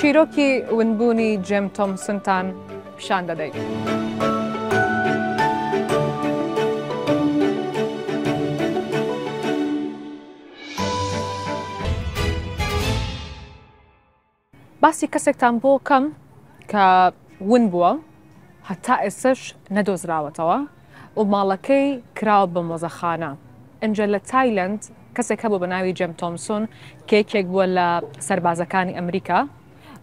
چیرۆکی ونبوونی جێم تۆمسنتان پیشان دەدەین. باسی کەسێکتان بۆ کەم کە ون بووە هەتا ئێستەش نەدۆزراوەتەوە و ماڵەکەی کراوە بە مۆزەخانە. ئینجا لە تایلەند کەسێک هەبوو بە ناوی جێم تۆمسۆن کە یەکێک بووە لە سەربازەکانی ئەمریکا.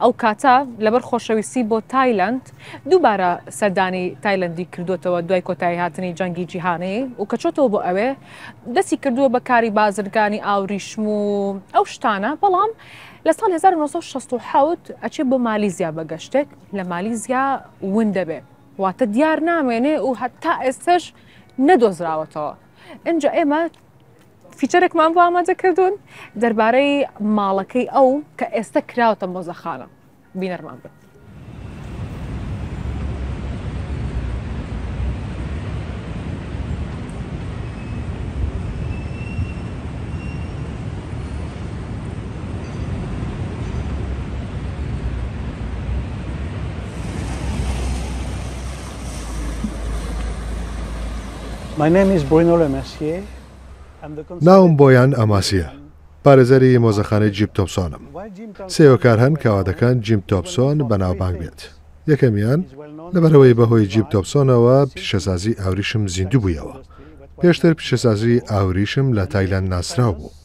ئەو کاتە لەبەر خۆشەویستی بۆ تایلەند دووبارە سەردانی تایلەندی کردووەتەوە دوای کۆتایی هاتنی جەنگی جیهانی و کە چۆتەوە بۆ ئەوێ دەستی کردووە بە کاری بازرگانی ئاوریشم و ئەو شتانە بەڵام لە ساڵی 1967 ئەچێ بۆ مالیزیا بە گەشتێک لە مالیزیا ون دەبێ واتە دیار نامێنێ و هەتا ئێستش نەدۆزراوەتەوە ئینجا ئێمە فیچەرێکمان بۆ ئامادە کردوون دەربارەی ماڵەکەی ئەو کە ئێستا کراوەتە مۆزەخانە بینەرمان بن. My name is Bruno Le Mercier. ناوم بۆیان ئاماسییە، پارێزەری مۆزەخانەی جیم تۆمسۆنم. سێ هۆکار هەن کە وا دەکەن جیم تۆمسۆن بەناوبانگ بێت. یەکەمیان، لەبەرئەوەی بەهۆی جیم تۆمسۆنەوە پیشەسازی ئاوریشم زیندوو بوویەوە. پێشتر پیشەسازی ئاوریشم لە تایلەند ناسراو بوو.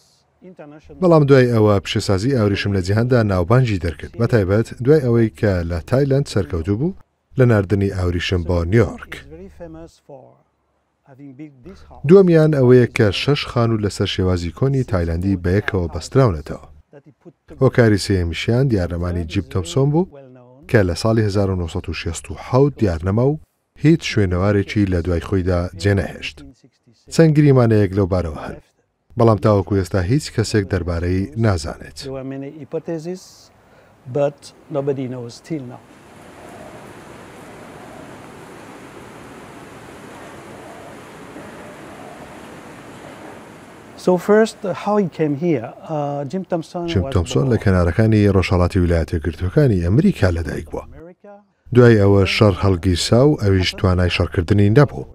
بەڵام دوای ئەوە پیشەسازی ئاوریشم لە جیهاندا ناوبانگی دەرکرد، بەتایبەت دوای ئەوەی کە لە تایلەند سەرکەوتوو بوو لە ناردنی ئاوریشم بۆ نیۆرک. دووەمیان ئەوەیە کە شەش خانوو لەسەر شێوازی کۆنی تایلەندی بەیەکەوە بەستراونەتەوە. هۆکاری سێیەمیشیان دیارنەمانی جیب تۆمسۆن بوو کە لە ساڵی 1967 دیارنەما و هیچ شوێنەوارێکی لە دوای خۆیدا جێنەهێشت. چەند گریمانەیەک لەو بارەوە هەن. بەڵام تاوەکو ئێستا هیچ کەسێک دەربارەی نازانێت. جیم تۆمسۆن لە کەنارەکانی ڕۆژهەڵاتی ویلایەتە یەکگرتووەکانی ئەمریکا لەدایک بووە. دوای ئەوە شەڕ هەڵگیرسا و ئەویش توانای شەڕکردنی نەبوو.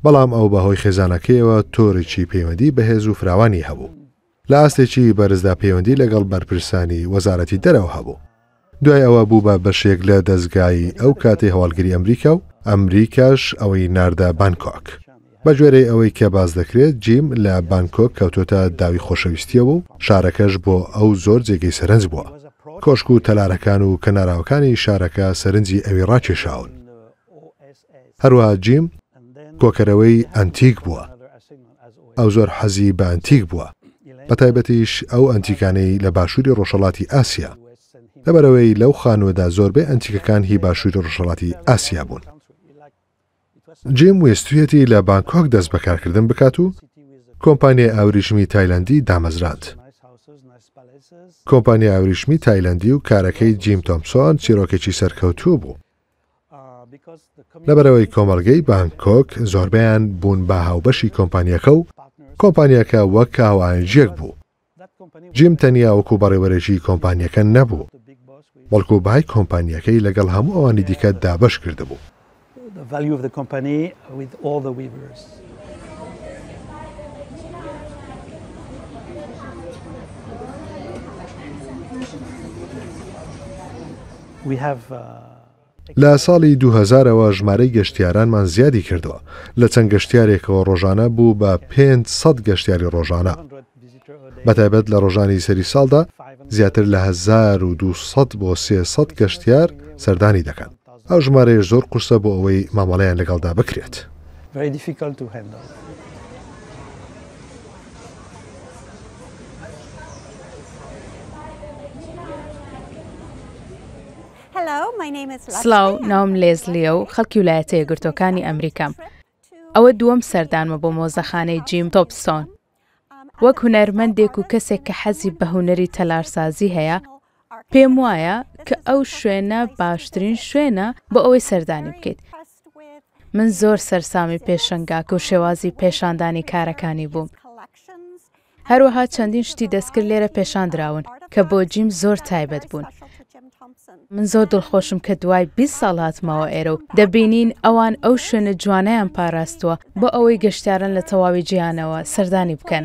بەڵام ئەو بە هۆی خێزانەکەیەوە تۆرێکی پەیوەندی بەهێز و فراوانی هەبوو. لە ئاستێکی بەرزدا پەیوەندی لەگەڵ بەرپرسانی وەزارەتی دەرەوە هەبوو. دوای ئەوە بوو بە بەشێک لە دەزگای ئەو کاتەی هەواڵگری ئەمریکا و ئەمریکاش ئەوی ناردە بانکۆک. بە گوێرەی ئەوەی کە باس دەکرێت جیم لە بانکۆک کەوتۆتە داوی خۆشەویستییەوە و شارەکەش بۆ ئەو زۆر جێگەی سەرنج بووە. کۆشک و تەلارەکان و کەناراوەکانی شارەکە سەرنجی ئەوی ڕاکێشاون. هەروەها جیم کۆکەرەوەی ئەنتیک بووە. ئەو زۆر حەزی بە ئەنتیک بووە، بەتایبەتیش ئەو ئەنتیکانەی لە باشووری ڕۆژهەڵاتی ئاسیا، لەبەرئەوەی لەو خانووەدا زۆربەی ئەنتیکەکان هی باشووری ڕۆژهەڵاتی ئاسیا بوون. جیم ویستویەتی لە بانکۆک دەست بە کارکردن بکات و کۆمپانیای ئاوریشمی تایلەندی دامەزراند. کۆمپانیای ئاوریشمی تایلەندی و کارەکەی جیم تۆمسۆن چیرۆکێکی سەرکەوتوو بوو. لەبەرئەوەی کۆمەڵگەی بانکۆک زۆربەیان بوون بە هاوبەشی کۆمپانیاکە و کۆمپانیاکە وەک هاوئاهەنگییەک بوو. جیم تەنیا وەکو بەڕێوەرێکی کۆمپانیەکە نەبوو، بەڵکو بەهای کۆمپانیەکەی لەگەڵ هەموو ئەوانی دیکە دابەش کردبوو. لە ساڵی 2000 ەوە ژمارەی گەشتیارانمان زیادی کردووە، لە چەند گەشتیارێکەوە ڕۆژانە بوو بە 500 گەشتیاری ڕۆژانە. بەتایبەت لە ڕۆژانی سەری ساڵدا زیاتر لە 1200 بۆ 300 گەشتیار سەردانی دەکەن. ئەو ژمارەیەش زۆر قورسە بۆ ئەوەی مامەڵەیان لەگەڵدا بکرێت. سڵاو، ناوم لێزلییە و خەڵکی ولایەتە یەکگرتووەکانی ئەمریکام. ئەوە دووەم سەردانمە بۆ مۆزەخانەی جیم تۆپسۆن. وەک هونەرمەندێک و کەسێک کە حەزی بە هونەری تەلارسازی هەیە، پێم وایە کە ئەو شوێنە باشترین شوێنە بۆ ئەوەی سەردانی بکەیت. من زۆر سەرسامی پێشەنگاکە و شێوازی پێشاندانی کارەکانی بووم. هەروەها چەندین شتی دەستکرد لێرە پێشان دراون کە بۆ جیم زۆر تایبەت بوون. من زۆر دڵخۆشم کە دوای 20 ساڵ هاتمەوە ئێرە و دەبینین ئەوان ئەو شوێنە جوانەیان پاراستووە بۆ ئەوەی گەشتیاران لە تەواوی جیهانەوە سەردانی بکەن.